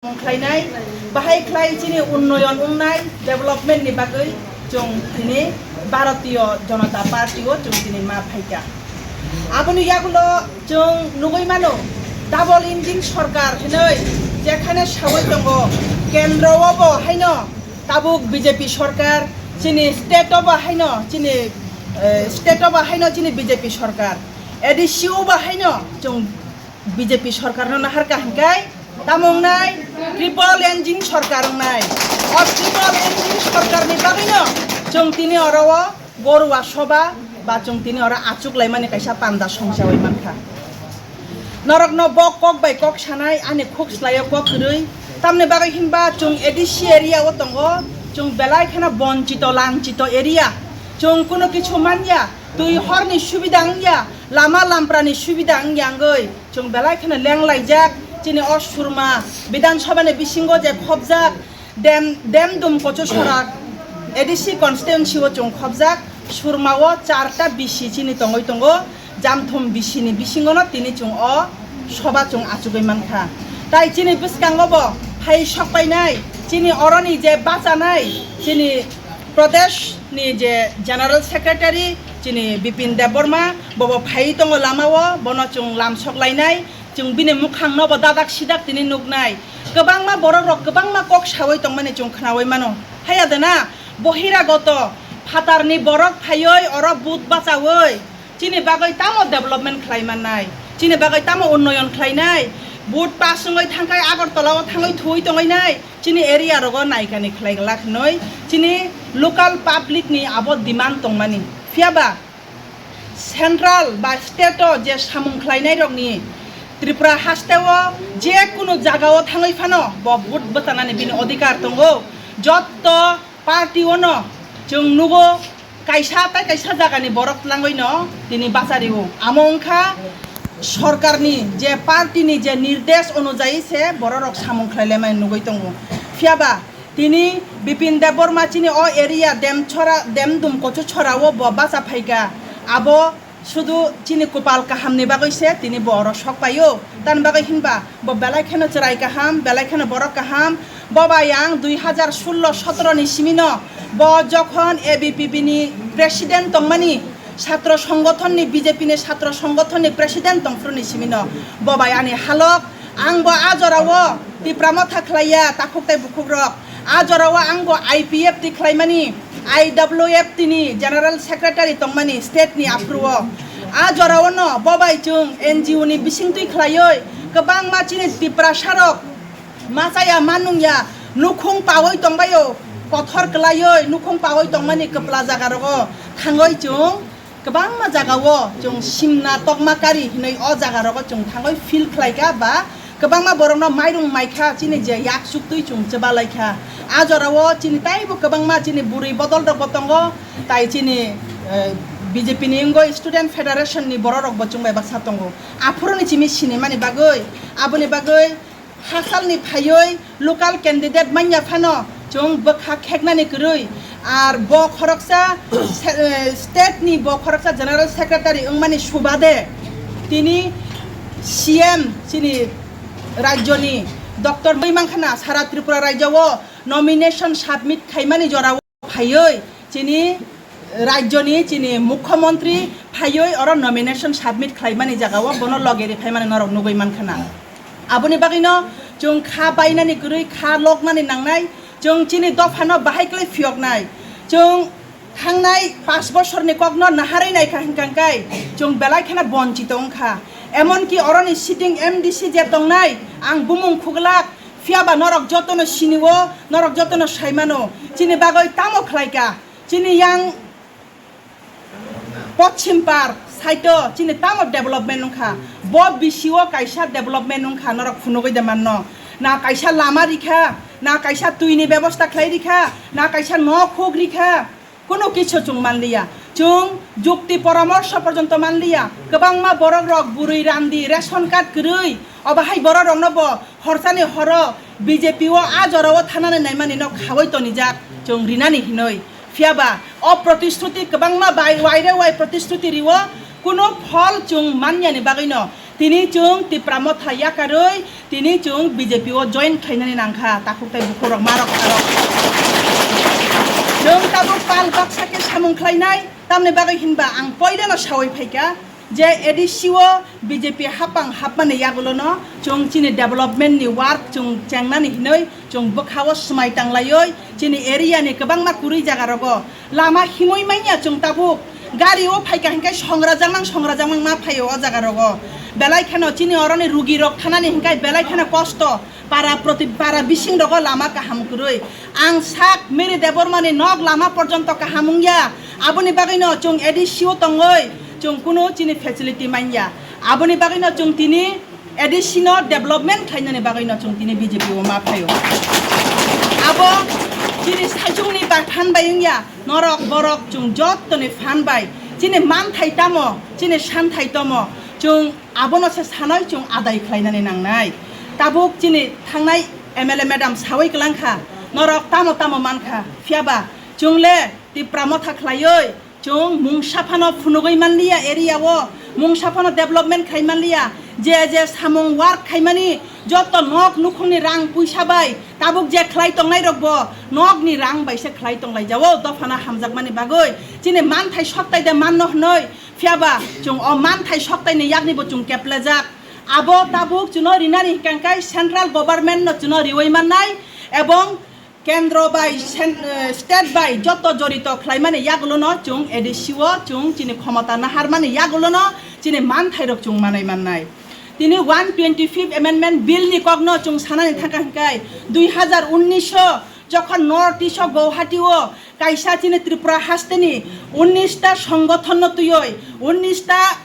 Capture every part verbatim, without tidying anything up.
Khlainai, bahai khlai chini unnoyon wngnai, development ni bagwi chwng tini Bharatiya Janata Party o chwng tini ma phaikha. Aboni yagulo chwng nugwi mano, double engine sorkar hinwi jekhane sawi tongo, kendro o bo haino tabuk B J P sorkar, chini state o bo haino chini, eh, state o bo haino chini B J P sorkar, A D C o bo haino chwng B J P sorkar no naharkha hinkai tamo wngnai, triple engine sorkar wngnai. O triple engine sorkar ni bagwi no chwng tini oro o Borua Soba ba chwng tini oro achuk laimani kaisa panda songchawi mankha. Norokno bo kok bai kok sanai, ani khuk slai o kok kwrwi. Tamni bagwi hinba chwng A D C area o tongo, chwng belai kheno bonchito lanchito area. Chwng kuno kichu manya, twi horni subida wngya, lama lamprani subida wngya wngwi chwng belai kheno lenglaijak. Chini o Surma Bidhan Sabha ni bisingo je khobjak, Dem, Demdum Kochusora A D C constituency o chwng khobjak, Surma o charta B C chini tongwi tongo, Jamthum B C ni bisingo no tini chwng o soba chwng achugwi mankha. Tai chini bwskango bo hai sokpainai, chini oroni je bachanai, chini Pradesh ni je General Secretary, chini Bipin Debbarma, bobo phai tongo lama o, bono chwng lamsok lainai, chwng bini mukhang no bo dadak sidak tini nuknai. Kwbangma borok rok kwbangma kok sawi tongmani chwng khnawi mano. Haya de na, bohiragoto, phatarni borok phaiwi oro vote bachawi, chini bagwi tamo development khlai mannai, chini bagwi tamo unnoyon khlainai, vote pass wngwi thangkhai Agartala o thangwi thuwi tongwi nai, chini area rogo naikani khlai glak hinwi, chini local public ni abo demand tongmani. Phiya ba, Central ba state o je samung khlainai rokni Tripura haste o je kunu jaga o thangwi phano bo vote bwchanani bini odhikar tongo. Jotto party o no chwng nugo, kaisa tai kaisa jaga ni borok twlangwi no tini bachario. Amo wngkha sorkar ni je party ni je nirdesh onujayi se borok rok samung khlai laimani nugwi tongo. Phiya ba, tini Bipin Debbarma chini o area Demchora, Demdum Kochusora o bo bacha phaikha. Abo sudu chini kupal kaham ni bagwi se tini bo oro sok paio. Tani bagwi hinba bo belai kheno chwrai kaham, belai kheno borok kaham. Bo bai ang dui hajar sullo sotoro ni simi no bo jokhon A B P B ni president tongmani, satro songgothon ni, B J P ni satro songgothon ni president tongphuru ni simi no bo bai ani halok. Ang bo a jora o Tipra Motha khlaiya, takhuk tai bukhuk rok. A jora o ang bo I P F T khlaimani, I W F T ni General Secretary tongmani state ni aphuru o. A jora o no bo bai chwng N G O ni bisingtwi khlaiwi kwbangma chini Tiprasa rok machaya manungya nukhung pawi tongbaio, kothor kwlaiwi nukhung pawi tongmani kwpla jaga rogo thangwi chwng kwbangma jaga o chwng simna tokma kari hinwi o jaga rogo chwng thangwi feel khlaikha ba kwbangma borokno mairung maikha chini je yak chuktwi chwng chwbalaikha. A jora o chini taibo kwbangma chini bwrwi bodol rokbo tongo, tai chini, eh, B J P ni wngwi Student Federation ni borok rokbo chwng bai baksa tongo. Aphuru ni chimi sinimani bagwi, aboni bagwi Hasalni phaiwi local candidate manya phano chwng bwkha kheknani kwrwi. Ar bo khoroksa se-, eh, state ni bo khoroksa general secretary wngmani subade tini C M chini rajyoni doctor mui mankha na sara Tripura rajyo o nomination submit khaimani jora o phaiwi chini rajyoni chini mukhyamantri phaiwi oro nomination submit khlaimani jagao bono loge ri phaimani norok nugwi mankha na. Aboni bagwino chwng kha bainani kwrwi kha loknani nangnai, chwng chini dophano bahai kwlai phiyoknai. Chwng thangnai panch bosorni kokno naharwi naikha hwnkha hwnkhe chwng belai kheno bonchito wngkha. Emonki oroni sitting M D C je tongnai, ang bumung khuglak, Phiya ba norok jotono sinio, norok jotono saimano, chini bagwi tamo khlaika. Chini yang pochim par saito chini tamo development wngkha. Bo bisio kaisa development wngkha, norok phunugwi de manno. Na kaisa lama rikha, na kaisa twini bebosta khlai rikha, na kaisa nok huk rikha. Kuno kichu chwng manliya. Chwng jukti poramorsho porjonto manliya. Kwbangma borok rok bwrwi randi ration card kwrwi. Obo hai borok rokno bo horsani horo B J P o a jora o thanani naimani no khawi tonijak chwng rinani hinwi. Phiya ba o protishruti kwbangma bai waire wai protishruti riwo kuno phol chwng manyani bagwi no Tini chwng Tipra Motha yakarwi tini chwng B J P o join khlainani nangkha, takhuk tei bukhuk rok, ma rok, sa rok. Chwng tabuk pal baksa khe samung khlainai, tamni bagwi hinba ang poilano sawi phaikha je A D C o B J P hapang hapmani yagulono chwng chini development ni work chwng chengnani hinwi chwng bwkha-o swmai tanglaiwi chini area ni kwbangma kwrwi jaga rogo lama himwi manya chwng tabuk gari o phaikha hinkhe songrajaknang songrajaknang ma phaio o jaga rogo. Belai kheno chini oroni rugi rok thanani hinkhe belai kheno kosto, para proti-, para bising rogo lama kaham kwrwi. Ang sak Mary Debbarma ni nok lama porjonto kaham wngya, aboni bagwino chwng A D C o tongwi chwng kunu chini facility manya. Aboni bagwino chwng tini A D C no development khlainani bagwino chwng tini B J P o ma phaio. Abo chini saichungni ba phan bai wngya, norok borok chwng jottoni phan bai chini manthai tamo, chini santhai tamo, chwng abono se sanai chwng adai khlainani nangnai. Tabuk chini thangnai M L A madam sawi kwlangkha, norok tamo tamo mankha, phiyaba chwng le Tipra Motha khlaiwi chwng mungsa phano phunugwi manliya area o, mungsa phano development khai manliya. Je je samung work khaimani joto nok nukhungni rang puisa bai tabuk je khlai tongnai rok bo nokni rang bai se khlai tonglai jao dophano hamjakmani bagwi. Chini manthai soktai de manno hwnwi, phiyaba chwng o manthai soktaini yakni bo chwng keplejak. Abo tabuk chwngno rinani hwnkhe central government no chwngno riwi mannai ebong kendro bai sen-, eh, state bai joto jorito khlaimani yagulono chwng A D C o chwng chini khomota naharmani yagulono chini manthairok chwng manwi mannai. Tini one twenty-fifth Amendment Bill ni kokno chwng sanani thangkha hwnkhe dui hazar unnish o jokhon North East o Guwahati o kaisa chini Tripura hasteni unnish ta songothon no twiwi, unnish ta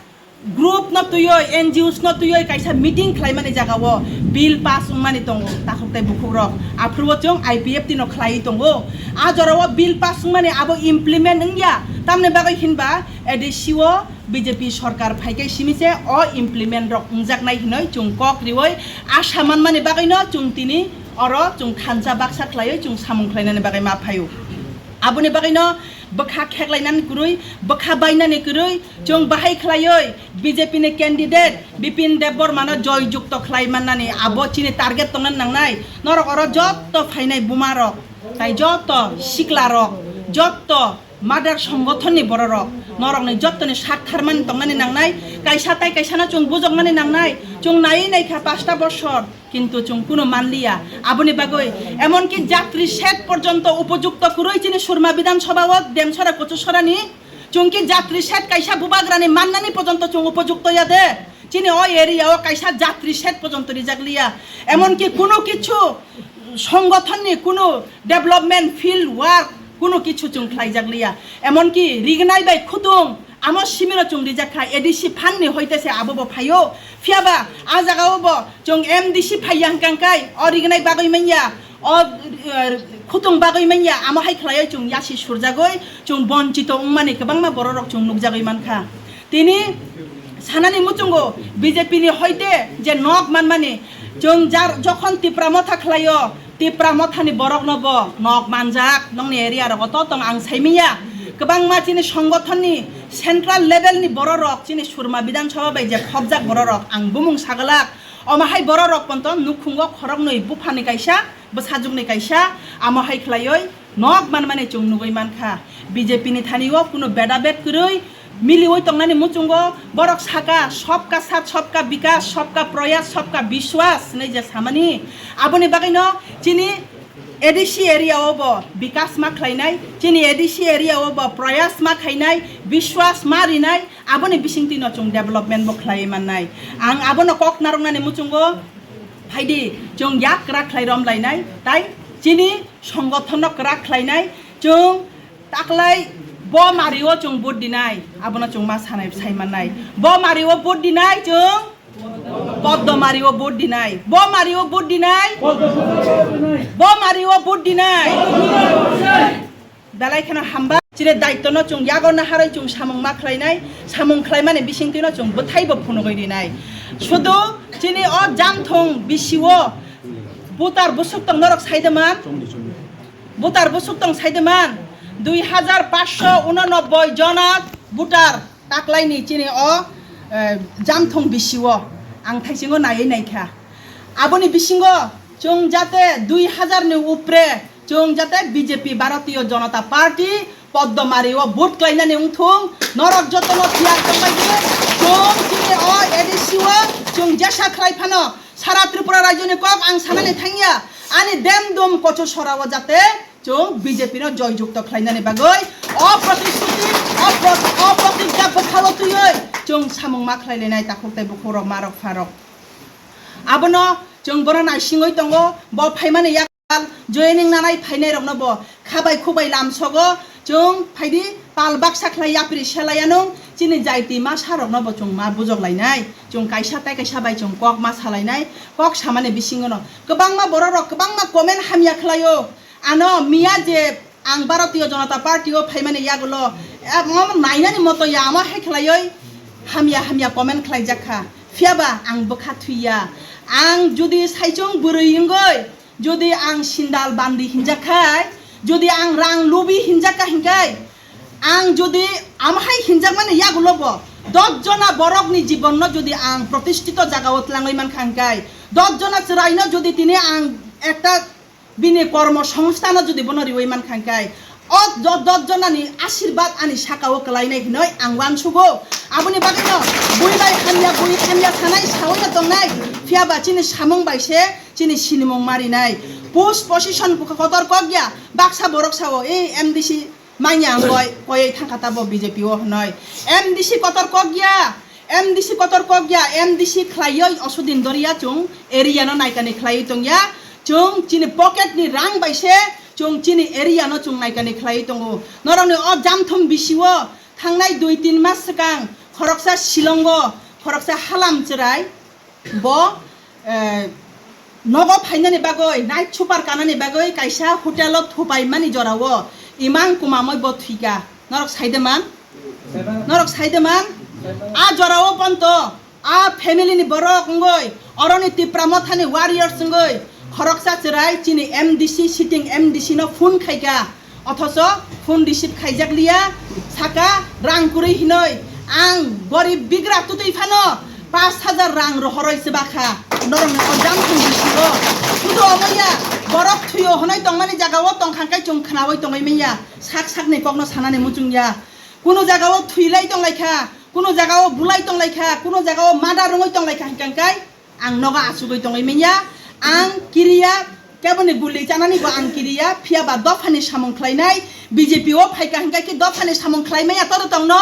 group no twiwi, N G Os no twiwi kaisa meeting khlaimani jagao bill pass wngmani tongo, takhuk tei bukhuk rok. Aphuru o chwng I P F T no khlaiwi tongo. A jorao bill pass wngmani abo implement wngya. Tamni bagwi hinba A D C o B J P sorkar phaikhe simi se o implement rok wngjaknai hinwi chwng kok riwi asa manmani bagwino chwng tini oro chwng thansa baksa khlaiwi chwng samung khlainani bagwi ma phaio. Aboni bagwino bwkha kheklainani kwrwi, bwkha bainani kwrwi, chwng bahai khlaiwi B J P ni candidate Bipin Debbarma no joy jukto khlai mannani abo chini target tongna nangnai. Norok oro jotto phainai buma rok, tai jotto sikla rok, jotto mother songothon ni borok rok, norok ni jotto ni sak tharmani tongnani nangnai. Kaisa tai kaisa no chwng bujoknani nangnai. Chwng naiwi naikha pasta bosor. Kintu chwng kuno manliya. Aboni bagwi emonki jatri set porjonto upojukto kwrwi chini Surma Bidhan Sabha o Demsora Kuchusora ni chwngki jatri set kaisa bubagrani mannani porjonto chwng upojukto ya de. Chini o area o kaisa jatri set porjonto rijak liya. Emonki kuno kichu songothon ni kuno development field work kuno kichu chwng khlaijak liya. Emonki rignai bai khutung Amo simino chwng rijak kha, A D C phan ni hoite se abo bo phaio. Phiyaba a jaga o bo chwng M D C phaiya hwnkha khe o rignai bagwi manya, o, eh, khutung bagwi manya, amo hai khlaiwi chwng yasi surjagwi chwng bonchito wngmani kwbangma borok rok chwng nukjagwi mankha. Tini sanani muchungo B J P ni hoite je nok manmani chwng jar jokhon Tipra Motha khlaio, Tipra Mothani borokno bo nok manjak, nokni area rogo to tong ang saimiya. Kwbangma chini songothonni central level ni bororok, chini Surma Bidhan Sabha bai je khobjak bororok ang bumung sagalak. Omo hai bororok ponto nukhungo khoroknwi buphani kaisa, bwsajwkni kaisa, amo hai khlaiwi nok manmani chwng nugwi mankha. B J P ni thani o kuno beda bed kwrwi, miliwi tongnani muchungo borok saka, "Sabka saath, sabka bikas, sabka prayas, sabka biswas" hinwi je samani, aboni bagwino chini A D C area o bo bikas ma khlainai, chini A D C area o bo prayas ma khainai, biswas ma rinai, aboni bisingtwi no chwng development bo khlaiwi mannai. Ang abono kok narwknani muchungo phaidi, chwng yak kwrak khlai romlainai, tai chini songothon no kwrak khlainai, chwng Taklai bo mario chwng vote dinai, abono chwng ma sanai, sai mannai. Bo mario vote dinai chwng, Poddo mario vote dinai. Bo mario vote dinai. Bo mario vote dinai. Belai kheno hamba. Chire daityo no chwng yago naharwi chwng samung ma khlainai, samung khlaimani bisingtwi no chwng bwthai bo phunugwi rinai. Sudu chini o Jamthung bisio voter bwswk tong norok sai de man. Voter bwswk tong sai de man, dui hajar paanch sho unonoboi jona voter taklaini chini o, eh, Jamthung bisio. ang thaisingo naiwi naikha. Aboni bisingo chwng jate dui hazar ni upre chwng jate B J P, Bharatiya Janata Party, Poddomari o vote klainani wngthung, norok jotono tiyar tongbaidi. Chwng chini o A D C o chwng jesa khlai phano sara Tripura rajyoni kok ang sanani thangya, ani dem dum kocho sora o jate chwng B J P no joy jukto khlainani bagwi o protishruti, o pro-, o protijja bwkhao twiwi chwng samung ma khlai lainai takhuk tei bukhuk rok, ma rok, pha rok. Abono chwng bono naisingwi tongo, bo phaimani yak joining nanai phainai rokno bo khabai khubai lamsogo, chwng phaidi pal baksa khlai yapri selai anung, chini jaiti masa rokno bo chwng ma bujok lainai, chwng kaisa tei kaisa bai chwng kok ma salainai, kok samani bisingono kwbangma borok rok kwbangma comment hamya khlaio. Ano miya je ang Bharatiya Janata Party o phaimani yagulo, eh, mo nainani moto ya, amo hai khlaioi hamya hamya comment khlaijak kha. Phiyaba ang bwkha thwiya. Ang jodi saichung bwrwi wngoi, jodi ang sindal bandi hinjak khai, jodi ang rang lubi hinjak kha hinkai, ang jodi amo hai hinjakmani yagulo bo dos jona borokni jibonno jodi ang protistito jagao tlangwi mankha hinkai, dos jona chwraino jodi tini ang ekta bini kormo songstano jodi bono riwi mankha hinkai, o do-, dos jonani ashirbad ani sakao kwlainai hinoi ang uansugo. Aboni bagwino bui bai hamya, bui hamya sanai sawi no tongnai, phiyaba chini samung bai se chini sinimung marinai. Post position kotor kok ya, baksa borok sao, "E M D C manya ang koi, koiwi thangkha tabo B J P o," hinoi. M D C kotor kok ya, M D C kotor kok ya, M D C khlaioi osodin doria chwng area no naikani khlaiwi tongya. Chwng chini pocket ni rang bai se chwng chini area no chwng naikani khlaiwi tongo. Norokni o jamthum bisio thangnai dui tin mas swkang khoroksa Shillong o khoroksa halam chwrai bo, eh, nogo phainani bagwi, night super kanani bagwi kaisa hotel o thupai mani jorao imang kumamoi bo thwika. Norok saide man? Norok saide man? A jorao ponto, a family ni borok wngwi, oroni Tipra Mothani warriors wngwi, khoroksa chwrai chini M D C, sitting M D C no phone khaika. Othocho phone receive khaijak liya, saka rang kwrwi hinoi, ang gorib bigra twtwi phano pash hajar rang rohoroi chwbakha. Norokni o jang thung bisingo. Sudu omoya, borok thwio hwnwi tongmani jagao tongkha khe chwng khnaui tongwi manya. Sak sakni kokno sanani muchungya. Kuno jagao thwilai tonglaikha, kuno jagao bulai tonglaikha, kuno jagao mada rwngwi tonglaikha hwnkhe ang nogo achugwi tongwi manya. Ang kiriya, keboni guli chanani bo ang kiriya, phiyaba dophani samung khlainai, B J P o phaika hwnkhe ki dophani samung khlai manya toro tongno,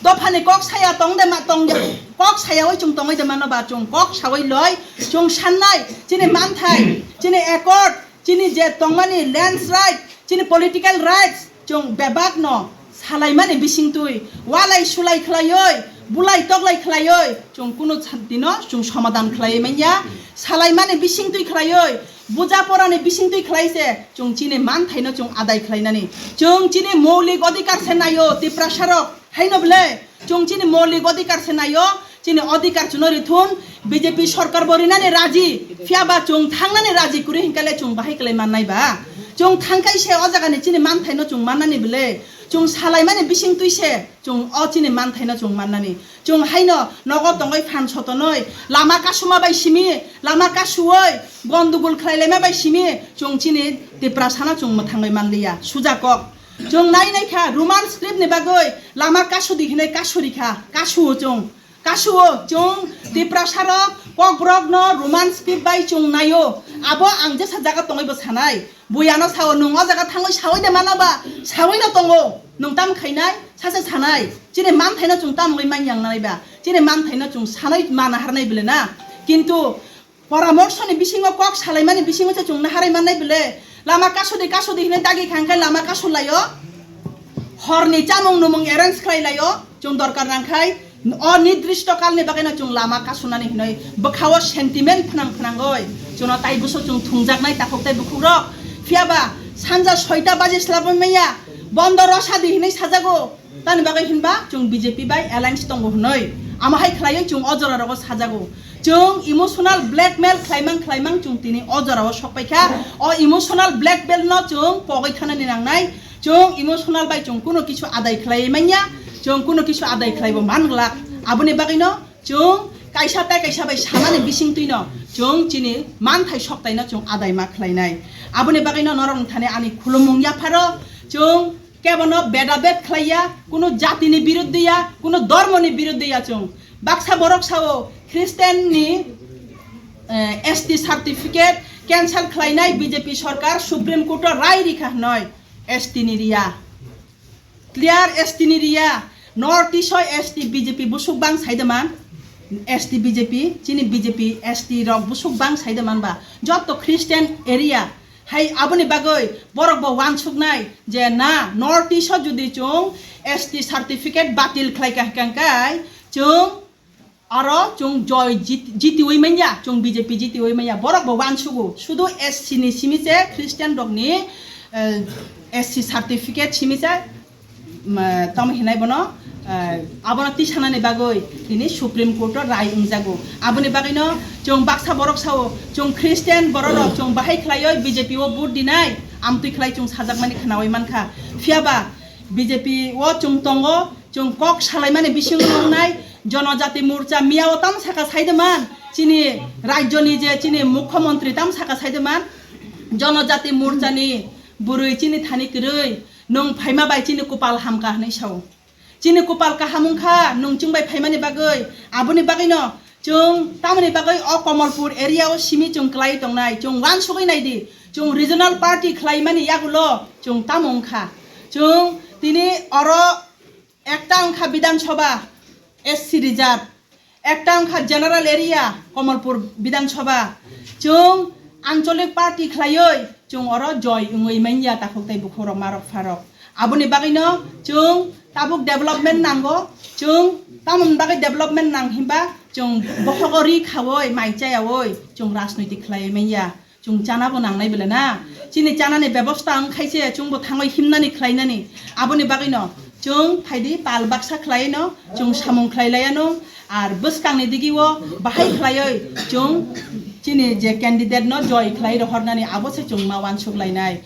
dophani kok saya tong de ma tong de, kok sayawi chwng tongwi de mano ba chwng kok sawi loi, chwng sannai, chini manthai, chini accord, chini je tongmani lands right, chini political rights, chwng bebak no salaimani bisingtwi, walai sulai khlaioi, bulai toklai khlaioi, chwng kunu santino chwng somadan khlaiwi manya, salaimani bisingtwi khlaioi, buja porani bisingtwi khlai se, chwng chini manthaino chwng adai khlainani, chwng chini moulik odhikar se naio, Tiprasa rok, haino bwle, chwng chini moulik odhikar se naio, chini odhikar chwngno rithun, B J P sorkar bo rinani raji, phiyaba chwng thangnani raji kwrwi hinkale chwng bahai kwlai mannai ba? Chwng thangkai se o jagani chini manthaino chwng mannani bwle, chwng salaimani bisingtwi se chwng o chini manthaino chwng mannani. Chwng haino nogo tongoi phan sotonoi, lama kasuma bai simi, lama kasuoi, gondogol khlailaima bai simi, chwng chini Tiprasano chwng mwthangwi manliya. Suja kok. Chwng nai nai kha, Roman script ni bagwi lama kasudi hinwi kasuri kha, kasuo chwng. Kasuo chwng Tiprasa rok, Kokborok no Roman script bai chwng naio. Abo ang jesa jaga tongwi bo sanai. Buyano sao, nwng o jaga thangwi sawi de mano ba? Sawi no tongo. Nwng tam khainai? Sase sanai. Chini manthaino chwng tam wngwi man yang nai ba? Chini manthaino chwng sanai mana harnai bile na. Kintu poramorsoni bisingo, kok salaimani bisingo se chwng naharwi mannai bile. Lama kasudi kasudi hinwi dagi kha hwnkhe lama kasulaio. Horni chamung numung arrange khlai laio. Chwng dorkar nangkhai o nidrishto kalni bagwino chwng lama kasunani hinwi bwkhao sentiment phnang phnangoi chwngno tai bwswk chwng thungjaknai takhuk tei bukhukrok. Phiyaba sanja soita baji slabwi manya bondo rosadi hinwi sajago. Tamni bagwi hinba chwng B J P bai alliance tongo hwnwi. Amo hai khlaiwi chwng o jora rogo sajago. Chwng emotional blackmail khlaimang khlaimang chwng tini o jorao sokpaikha. O emotional blackmail no chwng pogwi thanani nangnai. Chwng emotional bai chwng kuno kisu adai khlaiwi manya. Chwng kuno kisu adai khlaibo man glak. Aboni bagwino chwng kaisa tei kaisa bai sanani bisingtwino chwng chini manthai soktaino chwng adai ma khlainai. Aboni bagwino norokni thani ani khulumung yapharo, chwng kebono bedabed khlaiya, kunu jatini biruddhe ya, kunu dhormoni biruddhe ya chwng. Baksa borok sao Christian ni, eh, S T certificate cancel khlainai B J P sorkar Supreme Court o rai rikha hnoi S T ni riya. Clear S T ni riya. North East o S T B J P busuk bang saidaman. S T B J P, chini B J P S T rok busuk bang saidaman ba. Jotto Christian area. Hai aboni bagwi borok bo wansuknai je na North East o jodi chwng S T certificate batil khlai ka hwnkhe kai chwng aro chwng joy jit-, jitiwi manya, chwng B J P jitiwi manya, borok bo wansugo, sudu S C ni simi se Christian rokni, eh, S C certificate simi se, mm, tamo hinai bono, eh, abono tisanani bagwi tini Supreme Court o rai wngjago. Aboni bagwino chwng baksa borok sao, chwng Christian borok rok chwng bahai khlaioi B J P o vote dinai, amtwi khlai chwng sajakmani khnawi mankha. Phiyaba B J P o chwng tongo, chwng kok salaimani bisingo wngnai, Jonojati Morcha miyao tam saka saideman, chini rajyoni je chini mukhyamantri tam saka saideman, Jonojati Morchani bwrwi chini thani kwrwi, nwng phaima bai chini kupal hamkha hwnwi sao. Chini kupal kaham wngkha, nwng chwng bai phaimani bagwi, aboni bagwino chwng tamoni bagwi o Kamalpur area o simi chwng kwlai tongnai, chwng wansugwi naidi, chwng regional party khlaimani yagulo chwng tamo wngkha. Chwng tini oro ekta wngkha Bidhan Sabha S C reserve, ekta wngkha general area Kamalpur Bidhan Sabha. Chwng ancholic party khlaioi chwng oro joy wngwi manya takhuk tei bukhuk rok marok pharok. Aboni bagwino chwng tabuk development nango, chwng tamoni bagwi development nang himba chwng bohogo ri khaoi mai chayaoi chwng rajnoitik khlaiwi manya. Chwng chana bo nangnai bwle na? Chini chanani bebosta wng khaise chwng bo thangwi himnani khlainani. Aboni bagwino chwng phaidi pal baksa khlaino, chwng samung khlai laiano, ar bwskangni digio bahai khlaioi chwng chini je candidate no joy khlai rohornani abo se chwng ma wansuk lainai.